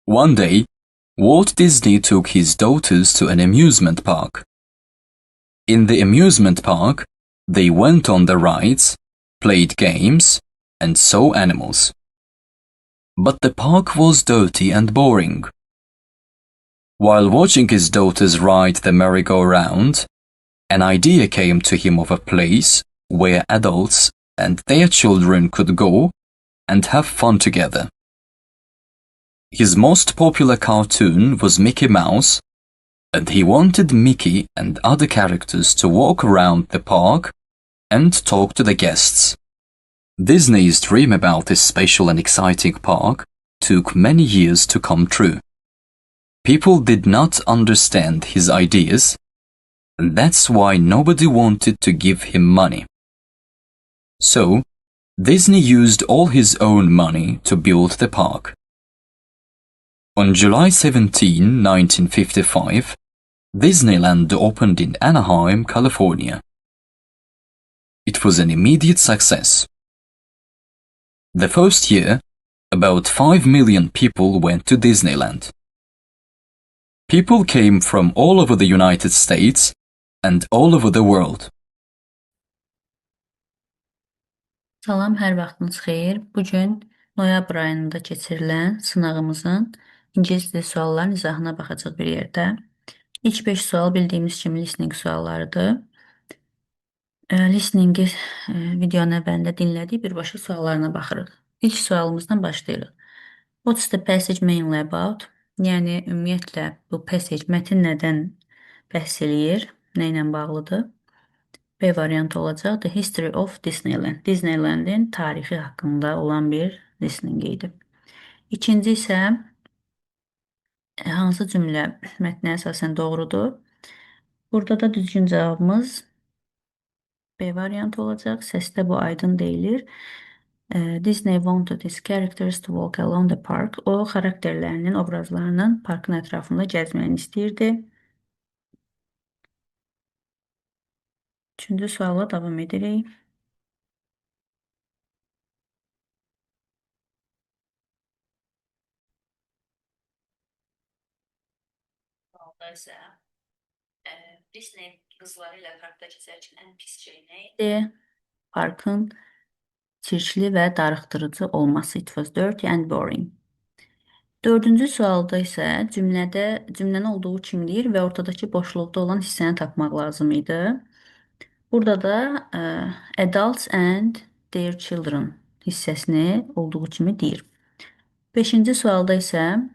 One day, Walt Disney took his daughters to an amusement park. In the amusement park, they went on the rides, played games, and saw animals. But the park was dirty and boring. While watching his daughters ride the merry-go-round, an idea came to him of a place where adults and their children could go and have fun together. His most popular cartoon was Mickey Mouse, and he wanted Mickey and other characters to walk around the park and talk to the guests. Disney's dream about this special and exciting park took many years to come true. People did not understand his ideas, and that's why nobody wanted to give him money. So, Disney used all his own money to build the park. On July 17, 1955, Disneyland opened in Anaheim, California. It was an immediate success. The first year, about 5 million people went to Disneyland. People came from all over the United States and all over the world. Salam, hər vaxtınız xeyir. Bu gün noyabr ayında keçirilən sınağımızın ingilis dili suallarının izahına baxacağıq bir yerdə. İlk 5 sual bildiyimiz kimi listening suallarıdır. Listeningi videonun əvvəlində dinlədik, birbaşa suallarına baxırıq. İlk sualımızdan başlayırıq. What's the passage mainly about? Yəni ümumiyyətlə bu passage mətin nədən bəhs eləyir, nə ilə bağlıdır? B variantı olacaq. The History of Disneyland. Disneylandin tarixi haqqında olan bir listening idi. İkinci isə hansı cümlə mətnə əsasən doğrudur? Burada da düzgün cavabımız B variantı olacaq. Səsdə bu aydın deyilir. Disney wanted his characters to walk along the park. O xarakterlərinin, obrazlarının parkın ətrafında gəzməyini istəyirdi. Üçüncü sualla davam edirik. Sualda isə Disney qızları ilə parkda gəzərkən ən pis şey nə idi? Parkın çirkli və darıxdırıcı olması. It was dirty and boring. Dördüncü sualda isə cümlədə cümləni olduğu kimi deyir və ortadakı boşluqda olan hissəni tapmaq lazım idi. Burada da adults and their children hissəsini olduğu kimi deyir. Beşinci sualda isə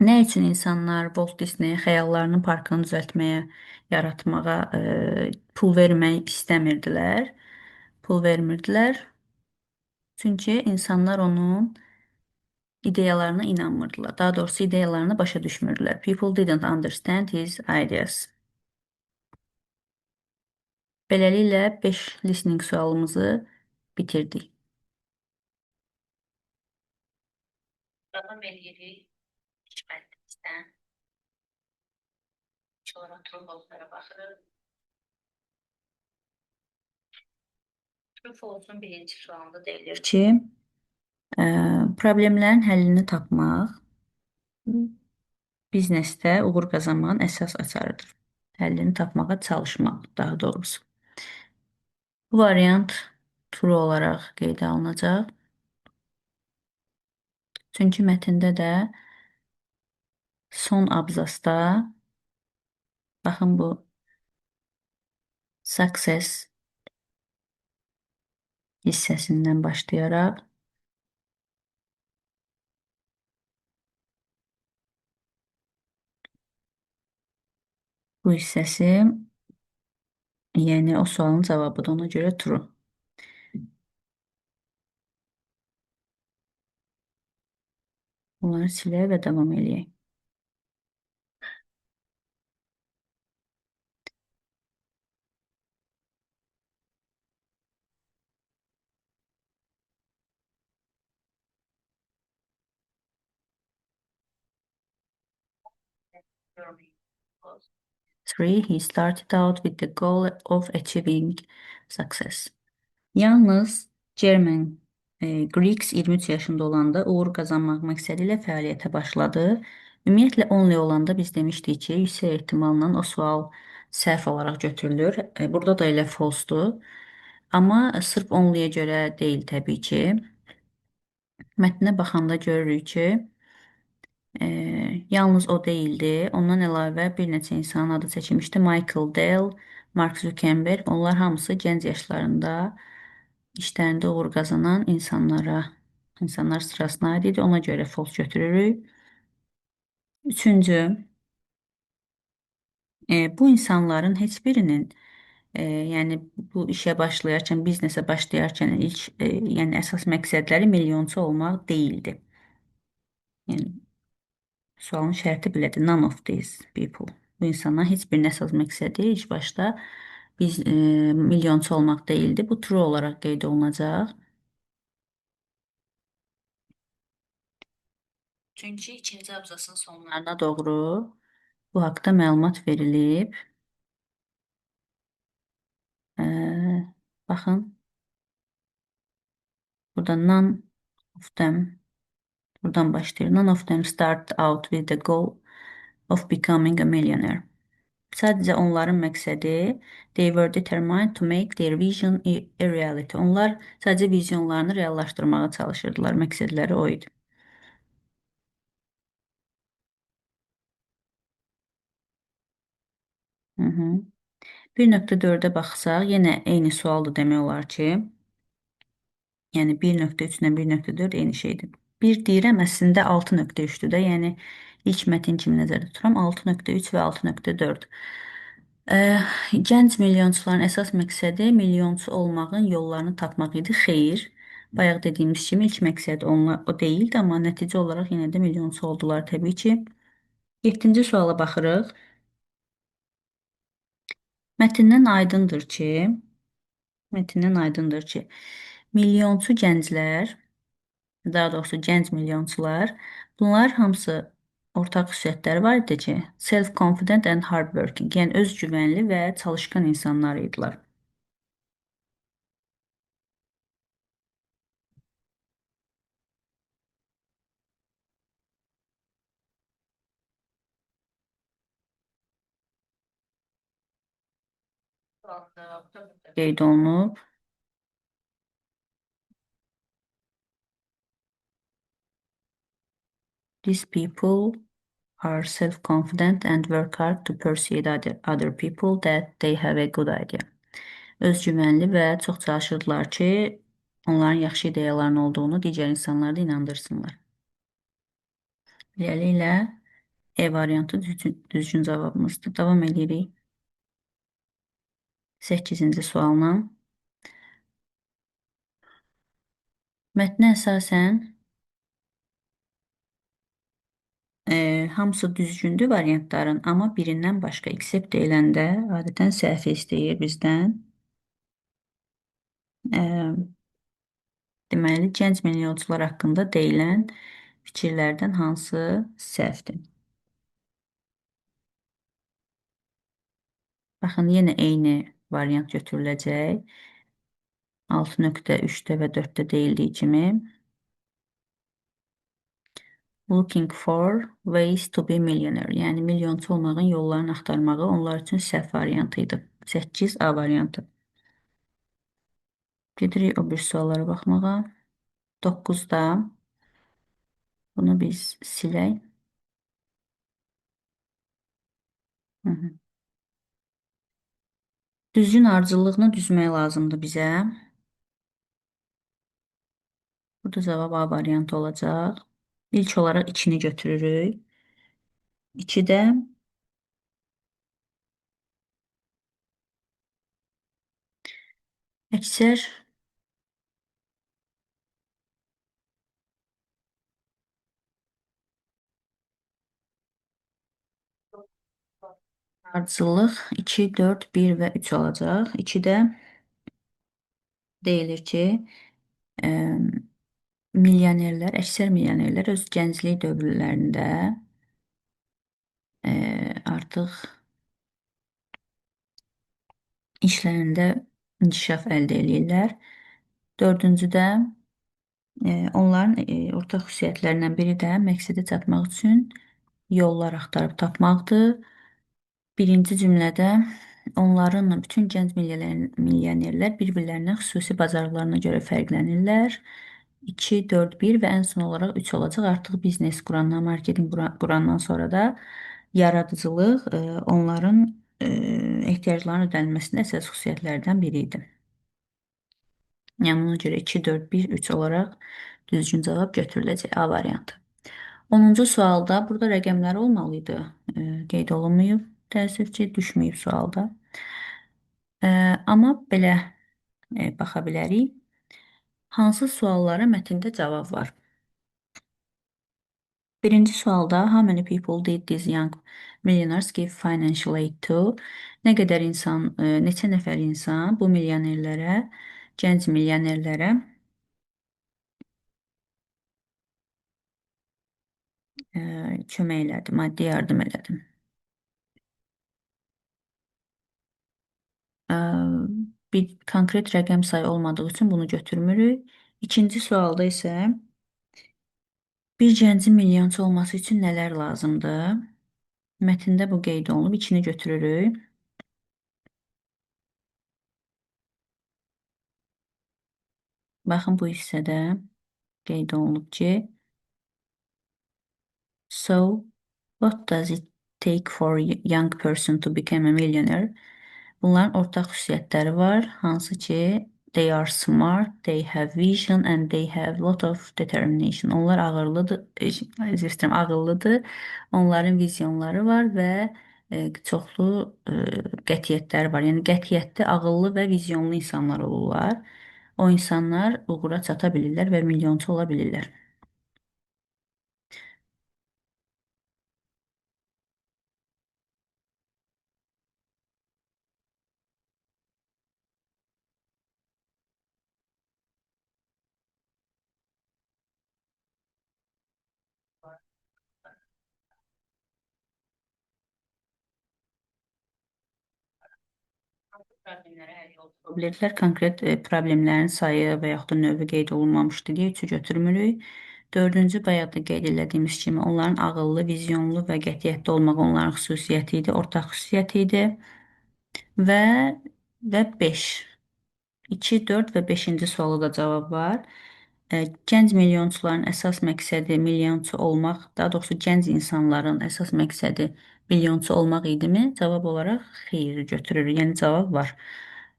nə üçün insanlar Walt Disney xəyallarının parkını düzəltməyə, yaratmağa pul vermək istəmirdilər? Pul vermirdilər. Çünki insanlar onun ideyalarına inanmırdılar. Daha doğrusu ideyalarını başa düşmürdülər. People didn't understand his ideas. Beləliklə 5 listening sualımızı bitirdik. Davam edirik ilk mətnimizdən. İlk olaraq true false-lara baxırıq. True false-un birinci sualında deyilir ki, problemlərin həllini tapmaq biznesdə uğur qazanmağın əsas açarıdır. Həllini tapmağa çalışmaq, daha doğrusu. Bu variant true olaraq qeydə alınacaq. Çünki mətndə də son abzasda baxın bu success hissəsindən başlayaraq bu hissəsi, yəni o sualın cavabıdır. Ona görə true. Bunları silək və davam eləyək. Three, he started out with the goal of achieving success. Yalnız German Griggs 23 yaşında olanda uğur qazanmaq məqsədi ilə fəaliyyətə başladı. Ümumiyyətlə only olanda biz demişdik ki, yüksək ehtimalla o sual səhv olaraq götürülür. Burada da elə false-dur. Amma sırf only'yə görə deyil təbii ki. Mətnə baxanda görürük ki, yalnız o deyildi. Ondan əlavə bir neçə insanın adı çəkilmişdi. Michael Dell, Mark Zuckerberg, onlar hamısı gənc yaşlarında işlərində uğur qazanan insanlar sırasına aid idi. Ona görə false götürürük. Üçüncü, bu insanların heç birinin, yəni bu işə başlayarkən, biznesə başlayarkən ilk, yəni əsas məqsədləri milyonçu olmaq deyildi. Yəni sualın şərti belədir. None of these people. Bu insanların heç birinin əsas məqsədi ilk başda biz milyonçu olmaq deyildi. Bu true olaraq qeyd olunacaq. Çünki ikinci abzasın sonlarına doğru bu haqda məlumat verilib. Baxın, burada none of them, buradan başlayır. None of them start out with the goal of becoming a millionaire. Sadəcə onların məqsədi, they were determined to make their vision a reality. Onlar sadəcə vizyonlarını reallaşdırmağa çalışırdılar. Məqsədləri o idi. 1.4-ə baxsaq, yenə eyni sualdır demək olar ki. Yəni 1.3 ilə 1.4 eyni şeydir. 1 deyirəm, əslində 6.3-dür də. Yəni ilk mətin kimi nəzərdə tuturam. 6.3 və 6.4. Gənc milyonçuların əsas məqsədi milyonçu olmağın yollarını tapmaq idi. Xeyr, bayaq dediyimiz kimi ilk məqsəd onlar, o deyildi, amma nəticə olaraq yenə də milyonçu oldular təbii ki. 7-ci suala baxırıq. Mətndən aydındır ki, milyonçu gənclər, daha doğrusu gənc milyonçular, bunlar hamısı ortaq xüsusiyyətləri var idi ki, self-confident and hardworking, yəni özgüvənli və çalışqan insanlar idilər. Qeyd olunub. These people are self-confident and work hard to persuade other people that they have a good idea. Özgüvənli və çox çalışırdılar ki, onların yaxşı ideyaların olduğunu digər insanları da inandırsınlar. Beləliklə, E variantı düzgün cavabımızdır. Davam edirik. 8-ci sualla. Mətnə əsasən hamısı düzgündür variantların, amma birindən başqa except deyiləndə adətən səhv istəyir bizdən. Deməli, gənc milyonçular haqqında deyilən fikirlərdən hansı səhvdir? Baxın, yenə eyni variant götürüləcək. 6.3-də və 4-də deyildiyi kimi. Looking for ways to be millionaire. Yəni, milyonçu olmağın yollarını axtarmağı onlar üçün səhv variantı idi. 8A variantı. Gedirik o bir suallara baxmağa. 9-da bunu biz silək. Düzgün ardıcıllığını düzmək lazımdır bizə. Burada cavab A variantı olacaq. İlk olaraq 2-ni götürürük. 2-də əksər ardıcıllıq 2, 4, 1 və 3 olacaq. 2-də deyilir ki, milyonerlər, əksər milyonerlər öz gənclik dövrlərində artıq işlərində inkişaf əldə eləyirlər. Dördüncüdə Onların ortaq xüsusiyyətlərindən biri də məqsədə çatmaq üçün yollar axtarıb tapmaqdır. Birinci cümlədə onların bütün gənc milyonerlər bir-birlərindən xüsusi bacarıqlarına görə fərqlənirlər. 2, 4, 1 və ən son olaraq 3 olacaq. Artıq biznes qurandan, marketinq qurandan sonra da yaradıcılıq onların ehtiyaclarının ödənilməsində əsas xüsusiyyətlərdən biri idi. Yəni buna görə 2, 4, 1, 3 olaraq düzgün cavab götürüləcək A variantı. 10-cu sualda burada rəqəmlər olmalıydı. Qeyd olunmayıb. Təəssüf ki, düşməyib sualda. Amma belə baxa bilərik. Hansı suallara mətndə cavab var? Birinci sualda how many people did these young millionaires give financial aid to? Nə qədər insan, neçə nəfər insan bu milyonerlərə, gənc milyonerlərə kömək elədi, maddi yardım elədi. Bir konkret rəqəm sayı olmadığı üçün bunu götürmürük. İkinci sualda isə bir gəncin milyonçu olması üçün nələr lazımdır? Mətndə bu qeyd olunub. İkini götürürük. Baxın, bu hissədə qeyd olunub ki, so, what does it take for a young person to become a millionaire? Bunların ortaq xüsusiyyətləri var, hansı ki, they are smart, they have vision and they have lot of determination. Onlar ağırlıdır, üzr istəyirəm, ağıllıdır. Onların vizyonları var və çoxlu qətiyyətləri var. Yəni qətiyyətli, ağıllı və vizyonlu insanlar olurlar. O insanlar uğura çata bilirlər və milyonçu ola bilirlər. Problemlərə həll oluna bilərlər. Konkret problemlərin sayı və yaxud da növü qeyd olunmamışdı deyə üçü götürmürük. Dördüncü, bayaq da qeyd elədiyimiz kimi onların ağıllı, vizyonlu və qətiyyətli olmağı onların xüsusiyyəti idi, ortaq xüsusiyyəti idi. Və 5. 2, 4 və 5-ci suala da cavab var. Gənc milyonçuların əsas məqsədi milyonçu olmaq, daha doğrusu gənc insanların əsas məqsədi milyonçu olmaq idimi? Cavab olaraq xeyir götürürük. Yəni cavab var.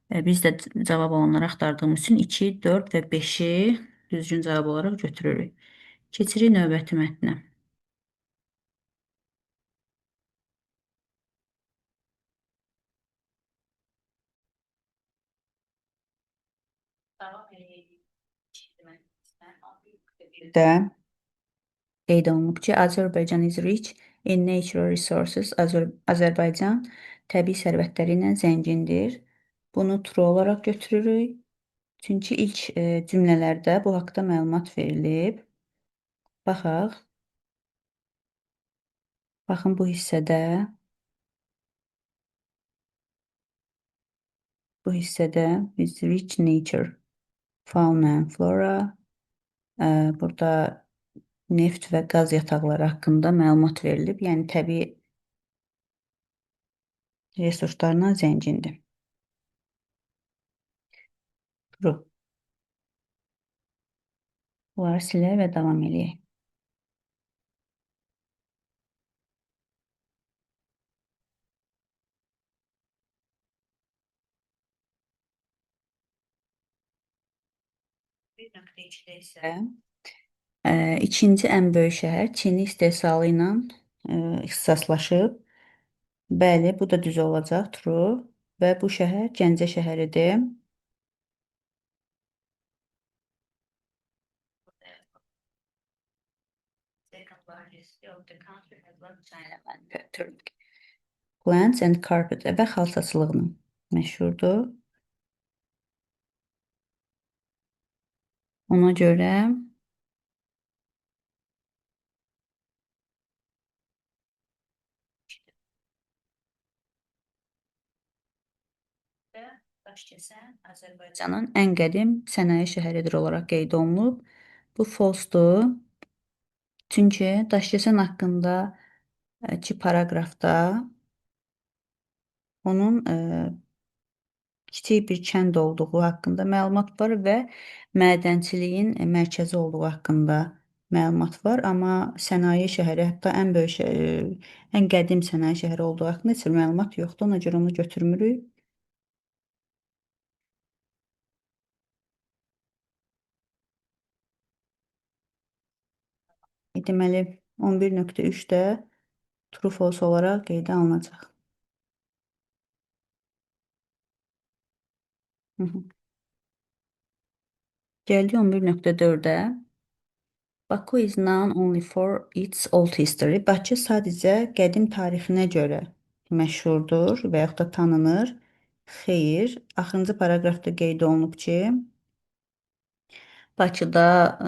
Biz də cavab olanları axtardığımız üçün 2, 4 və 5-i düzgün cavab olaraq götürürük. Keçirik növbəti mətnə. Də Qeyd olunub ki, Azərbaycan is rich in natural resources. Azərbaycan təbii sərvətləri ilə zəngindir. Bunu true olaraq götürürük. Çünki ilk cümlələrdə bu haqda məlumat verilib. Baxaq. Baxın bu hissədə with rich nature, fauna and flora. Burada neft və qaz yataqları haqqında məlumat verilib. Yəni təbii resurslarla zəngindir. True. Bunları silək və davam eləyək. Bir.2-də isə İkinci ən böyük şəhər Çini istehsalı ilə ixtisaslaşıb. Bəli, bu da düz olacaq, true. Və bu şəhər Gəncə şəhəridir. Plants and carpet və xalçaçılıqla məşhurdur. Ona görə Daşkəsən Azərbaycan Azərbaycanın ən qədim sənaye şəhəridir olaraq qeyd olunub. Bu false-dur. Çünki Daşkəsən haqqında iki paraqrafda onun kiçik bir kənd olduğu haqqında məlumat var və mədənçiliyin mərkəzi olduğu haqqında məlumat var. Amma sənaye şəhəri, hətta ən böyük, ən qədim sənaye şəhəri olduğu haqqında heç bir məlumat yoxdur. Ona görə onu götürmürük. Deməli, 11.3 də true false olaraq qeydə alınacaq. Hı -hı. Gəldik 11.4-ə. Baku is known only for its old history. Bakı sadəcə qədim tarixinə görə məşhurdur və yaxud da tanınır. Xeyr, axırıncı paraqrafda qeyd olunub ki, Bakıda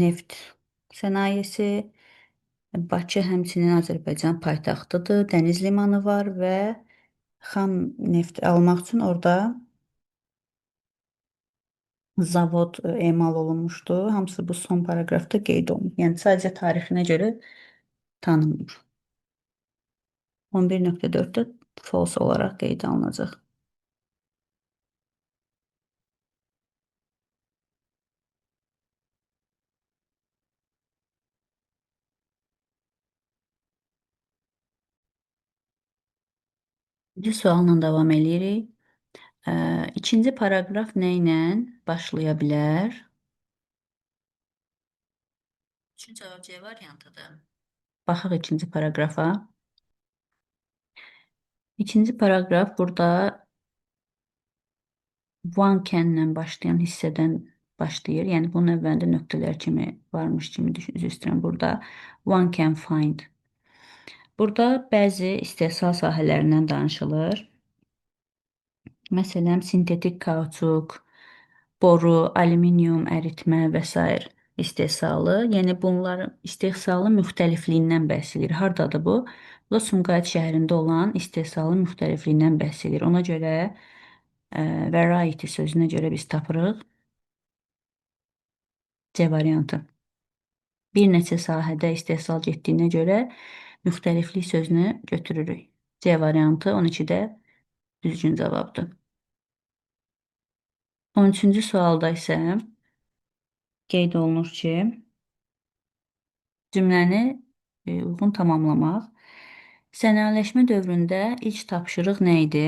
neft sənayesi, Bakı həmçinin Azərbaycan paytaxtıdır, dəniz limanı var və xam neft almaq üçün orada zavod emal olunmuşdu. Hamısı bu son paraqrafda qeyd olunub. Yəni sadəcə tarixinə görə tanınmır. 11.4-də false olaraq qeydə alınacaq. İkinci sualla davam eləyirik. İkinci paraqraf nə ilə başlaya bilər? Üçüncü cavab C variantıdır. Baxaq ikinci paraqrafa. İkinci paraqraf burada one can-lə başlayan hissədən başlayır. Yəni bunun əvvəlində nöqtələr kimi varmış kimi düşün, üzr istəyirəm burada. One can find. Burada bəzi istehsal sahələrindən danışılır. Məsələn, sintetik kauçuk, boru, alüminium əritmə və sair istehsalı. Yəni bunların istehsalın müxtəlifliyindən bəhs edir. Hardadır bu? Bu da Sumqayıt şəhərində olan istehsalın müxtəlifliyindən bəhs edir. Ona görə variety sözünə görə biz tapırıq C variantı. Bir neçə sahədə istehsal getdiyinə görə müxtəliflik sözünü götürürük. C variantı 12-də düzgün cavabdır. 13-cü sualda isə qeyd olunur ki, cümləni uyğun tamamlamaq. Sənayeləşmə dövründə ilk tapşırıq nə idi?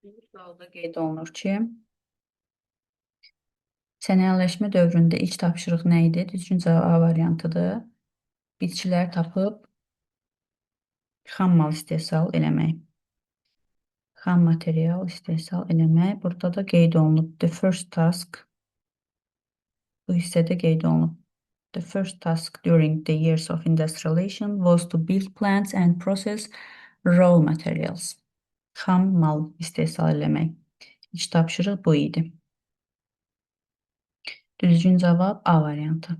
Bu sualda qeyd olunur ki, sənayeləşmə dövründə ilk tapşırıq nə idi? Düzgün cavab A variantıdır. Bitkilər tapıb xam mal istehsal eləmək. Xam material istehsal eləmək. Burada da qeyd olunub. The first task bu hissədə qeyd olunub. The first task during the years of industrialization was to build plants and process raw materials. Xam mal istehsal eləmək. İlk tapşırıq bu idi. Düzgün cavab A variantı.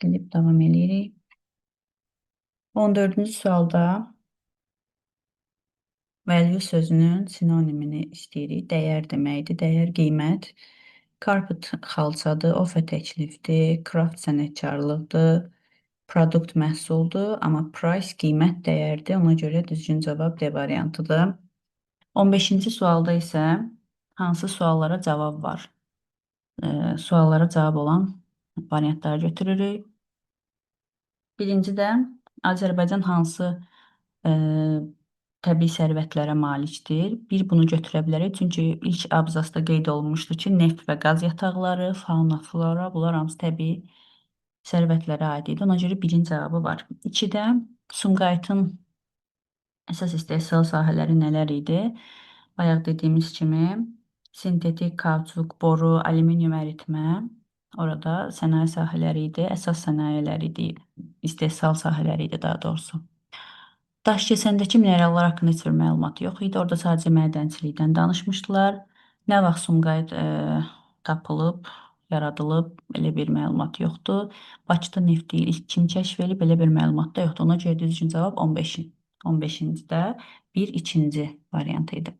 Silib davam eləyirik. 14-cü sualda value sözünün sinonimini istəyirik. Dəyər deməkdir. Dəyər, qiymət. Carpet xalçadır, offer təklifdir, craft sənətkarlıqdır, produkt məhsuldur, amma price qiymət dəyərdir. Ona görə düzgün cavab D variantıdır. 15-ci sualda isə hansı suallara cavab var? Suallara cavab olan variantları götürürük. Birincidə Azərbaycan hansı təbii sərvətlərə malikdir? Bir bunu götürə bilərik. Çünki ilk abzasda qeyd olunmuşdu ki, neft və qaz yataqları, fauna, flora, bunlar hamısı təbii sərvətlərə aid idi. Ona görə birin cavabı var. İkidə Sumqayıtın əsas istehsal sahələri nələr idi? Bayaq dediyimiz kimi sintetik kauçuk, boru, alüminium əritmə orada sənaye sahələri idi, əsas sənayələr idi, istehsal sahələri idi daha doğrusu. Daşkəsəndəki minerallar haqqında heç bir məlumat yox idi. Orada sadəcə mədənçilikdən danışmışdılar. Nə vaxt Sumqayıt tapılıb, yaradılıb, elə bir məlumat yoxdur. Bakıda nefti ilk kim kəşf edib, belə bir məlumat da yoxdur. Ona görə düzgün cavab 15-in. 15-ci də bir ikinci variantı idi.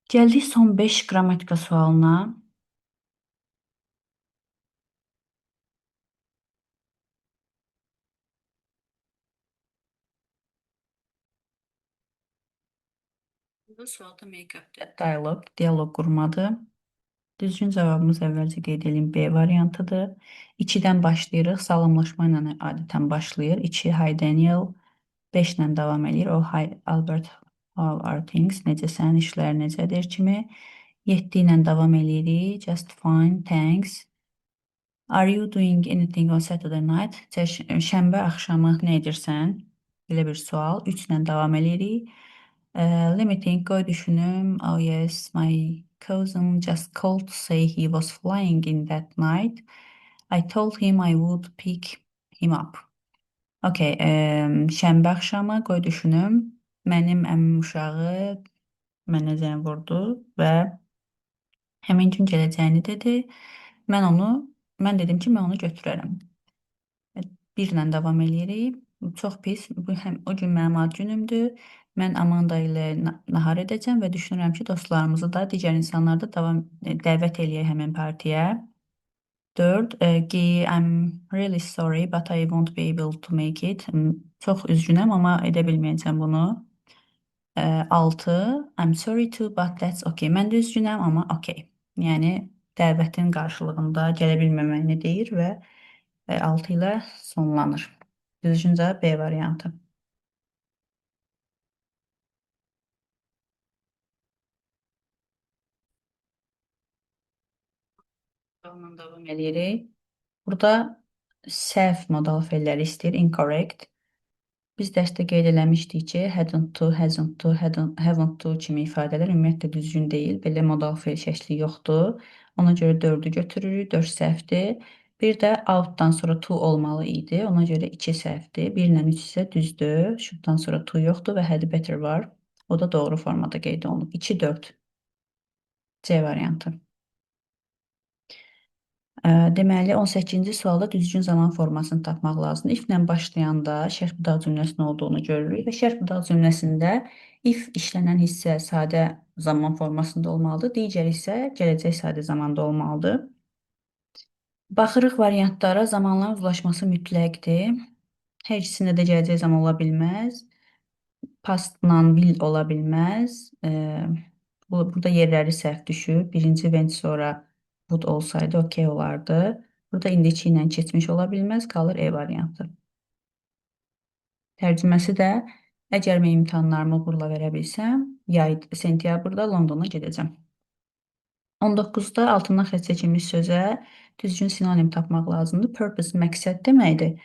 Gəldik son 5 qrammatika sualına. Bu sualda make-up dialog, dialoq qurmadır. Düzgün cavabımız əvvəlcə qeyd edeyim B variantıdır. 2-dən başlayırıq. Salamlaşma ilə adətən başlayır. 2, hi Daniel. 5 ilə davam eləyir. Oh, hi Albert, how are things? Necəsən? İşlər necədir kimi. 7 ilə davam eləyirik. Just fine, thanks. Are you doing anything on Saturday night? Şənbə axşamı nə edirsən? Belə bir sual. 3 ilə davam eləyirik. Let me think, qoy düşünüm. Oh yes, my cousin just called to say he was flying in that night. I told him I would pick him up. Okay, şənbə axşamı qoy düşünüm. Mənim əmim uşağı mənə zəng vurdu və həmin gün gələcəyini dedi. Mən dedim ki, mən onu götürərəm. Birlə davam eləyirik. Çox pis. Bu həm o gün mənim ad günümdür. Mən Amanda ilə nahar edəcəm və düşünürəm ki, dostlarımızı da, digər insanları da dəvət eləyək həmin partiyə. 4. G, I'm really sorry, but I won't be able to make it. Çox üzgünəm, amma edə bilməyəcəm bunu. 6. I'm sorry too, but that's okay. Mən də üzgünəm, amma okay. Yəni dəvətin qarşılığında gələ bilməməyini deyir və 6 ilə sonlanır. Düzgün cavab B variantı. Ondan davam eləyirik. Burada səhv modal fe'lləri istəyir, incorrect. Biz dərsdə qeyd eləmişdik ki, hadn't to, hasn't to, hadn't, haven't to kimi ifadələr ümumiyyətlə düzgün deyil. Belə modal fe'l şəkli yoxdur. Ona görə 4-ü götürürük, 4 səhvdir. Bir də out'dan sonra to olmalı idi. Ona görə 2 səhvdir. 1 ilə 3 isə düzdür. Should'dan sonra to yoxdur və had better var. O da doğru formada qeyd olunub. 2, 4. C variantı. Deməli, 18-ci sualda düzgün zaman formasını tapmaq lazımdır. If ilə başlayanda şərt budaq cümləsinin olduğunu görürük və şərt budaq cümləsində if işlənən hissə sadə zaman formasında olmalıdır, digər hissə gələcək sadə zamanda olmalıdır. Baxırıq variantlara, zamanların uzlaşması mütləqdir. Hər ikisində də gələcək zaman ola bilməz. Pastla will ola bilməz. Burada yerləri səhv düşüb. Birinci went sonra would olsaydı okey olardı. Burada indiki ilə keçmiş ola bilməz, qalır E variantı. Tərcüməsi də əgər mən imtahanlarımı uğurla verə bilsəm, yay sentyabrda Londona gedəcəm. 19-da altından xətt çəkilmiş sözə düzgün sinonim tapmaq lazımdır. Purpose məqsəd deməkdir.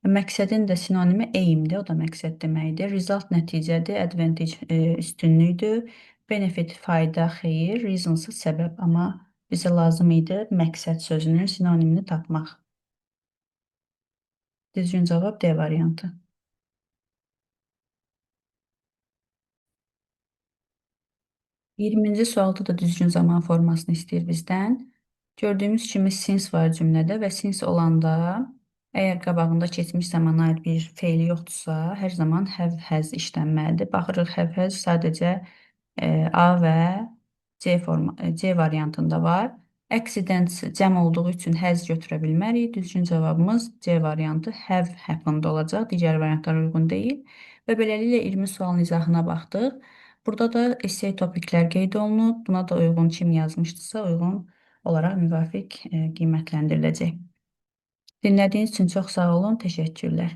Məqsədin də sinonimi aimdir, o da məqsəd deməkdir. Result nəticədir, advantage üstünlükdür, benefit fayda, xeyir, reason isə səbəb. Amma bizə lazım idi məqsəd sözünün sinonimini tapmaq. Düzgün cavab D variantı. 20-ci sualda da düzgün zaman formasını istəyir bizdən. Gördüyümüz kimi since var cümlədə və since olanda əgər qabağında keçmiş zamana aid bir feili yoxdursa, hər zaman have, has işlənməlidir. Baxırıq have, has sadəcə A və C variantında var. Accidents cəm olduğu üçün has götürə bilmərik. Düzgün cavabımız C variantı have happened olacaq. Digər variantlar uyğun deyil. Və beləliklə 20 sualın izahına baxdıq. Burada da essay topiklər qeyd olunub. Buna da uyğun kim yazmışdısa uyğun olaraq müvafiq qiymətləndiriləcək. Dinlədiyiniz üçün çox sağ olun. Təşəkkürlər.